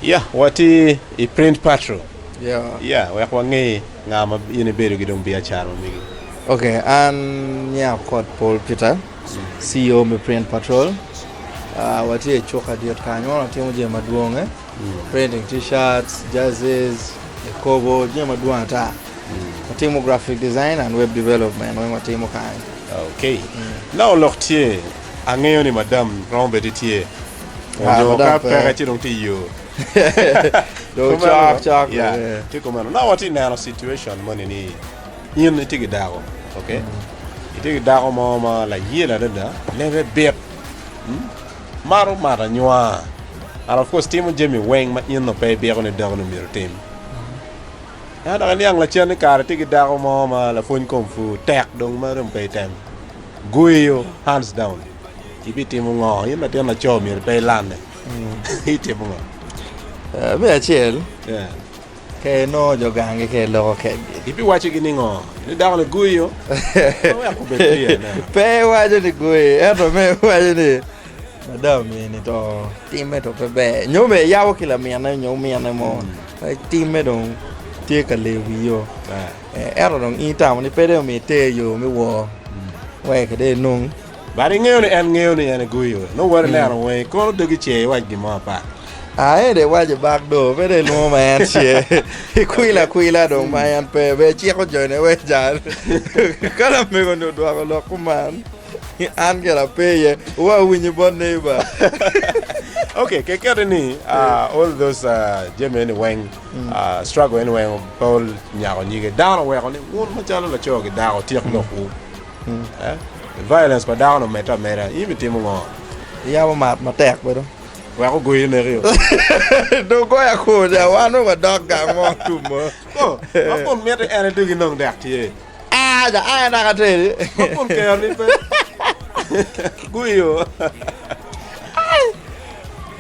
Ya, watye i Print Patrol. Yeah. Ya, wek wange nga ma in ibedo ki dong biacara ma megi. Ok, an nyinga Okot Paul Peter, CEO me Print Patrol. Uh, watye i cuk adit kany, wan watimo jami madwong eh? Printing t-shirts, jerseys, ekobo, jami madwong ata. Watimo graphic design and web development weng watimo kany. Ok. Nongo lok tye, angeyo ni madam romo bed tye. Ah, Onyo madam ka pe. peke ci dong tye i yo. Dong Kumeno cok no? cok Yeah, eh. tye kumeno. Nongo watye neno situation moni ni in itye ki dako, okay? Itye ki dako mo ma layela adada, lebe bit, mm? maro mato anywar, and of course timo jami weng ma in nongo pe ibiko ni dako ni myero otim. Ento dok iniang lacen ni kare tye ki dako mo ma lapwony kom pur tek dong ma dong pe item gweyo hands down. Ibitimo ngo? In latin laco myero pe ilanne. Itimo ngo? Eh, Me acel, Yeah. ka inongo jo gangi ka iloko kedgi. Ibiwacogi ni ngo? Ni dako ni gweyo? Wek obed clear neno. Pe iwaco ni gweyo, ento me iwaco ni madam eni to timme to pe ber. Nyo bene iyabo ki lamine nyo omine mo. Timme dong tye ka leyo wiyo. Eh. Eh, Ento dong in itamo ni pe dong omiyo iter yo me wor. Wek dong inong. But ingeyo ni en ngeyo ni en egoyo. Nongo wari neno weng kono dogi ce iwac gin mo apat. Ah, en dong iwaco bak do, pe dong ilwongo ma en ce. Ikwilo akwila dong ma en pe, be iciko jone wek jal. Ka lamego-ni odwoko lok kuman, an gira pe iye, wa winyo bot neighbor. Okay, keketi ni uh, all those uh, jami eni weng uh, struggle eni weng pe onyako nyige. Dano oweko ni wun macalo laco ki dako tyek lokwu. Eh? Violence pa dako-ni omedde ameda. In ibitimo ngo? Iyabo mat matek bedo. Wek ogoyi oneki-o. Dong goya kur ja, wan dong wadok gang mo tumo. Oh, ma kun miti en idug inong dek tye. Ah, ja, ah, naka teri. Ma kun kero ni pe. Guyo.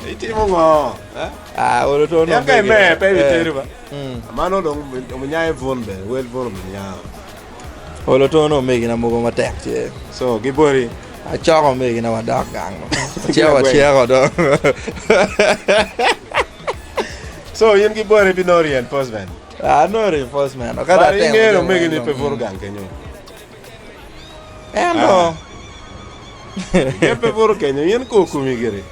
Itimo ngo? Eh? Ah, olo to En ka imer pe ibitedo ba. Mm. Mano dong ominyayo bun bene, wel bun ominyayo. Olo to nongo omegina mogo matek tye. So gibori. Acoko omegina wadok gang. Wacito waceko dong. So in gibori bi no reinforcement. Ah, no reinforcement. Ka But ingeyo omegini pe buto gang kenyo. Ento. Gin pe buto kenyo, in ko kumi giri.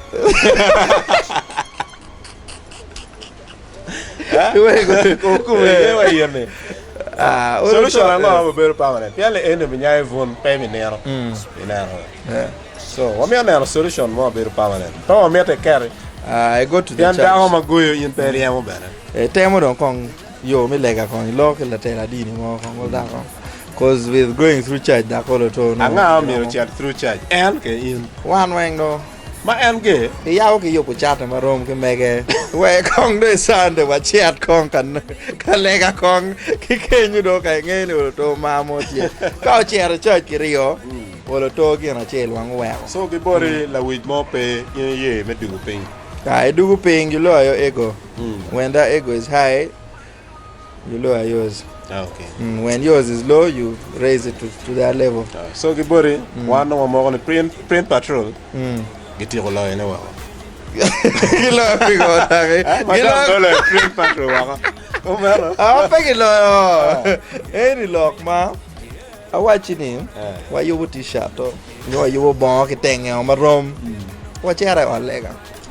Solution ango ma obedo permanent? Pien li eni obinyayo bun pe binino. Ineno. So wamito neno solution mo obedo permanent. Pe wamito iketi. I go to the Pien church. dako ma goyo in pe ryemo bene. Temo dong kong yo me lega kong ilok ki latela dini mo kong wek dako cause with going through church dako luto nongo Anga myero ocit through church? En ke in? Wan weng do. Ma en ge. Iyabo ki yubo cate marom ki mege. Wek kong dong i Sunday wacit kong ka ka lega kong ki kenyo dong ka ingeyo ni oloto mar mo tye. Ka ocito i church kiryo, oloto gin acel wang oweko. So giboti lawic mo pe in iye me dugo piny. Ka idugo piny you lower your ego. When that ego is high, you lower yours. Ah, okay. Mm, when yours is low, you raise it to, to their level. Ah, so giboti mm. wan dong wamoko ni print, print patrol mm. gityeko loyone woko. Giloyo pi go daki. Eh, giloyo print patrol woko. Omeno. Ah, pe giloyo. Ah. Eni lok ma awacci ni eh. wayubo t-shirt o nyo wayubo bongo ki tenge o marom. Mm. Wacito i ot lega.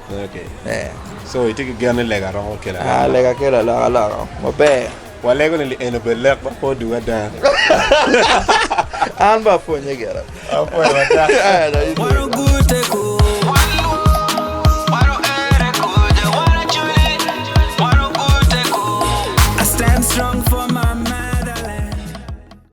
Okay. Eh. So itye ki gen ni lega romo kelo Ah, alokaloka? lega kelo alokaloka maber. Walego ni en obed lek ma pe odug ada. An ba apwonye gira. Apwoyo mada. Ah, da, in.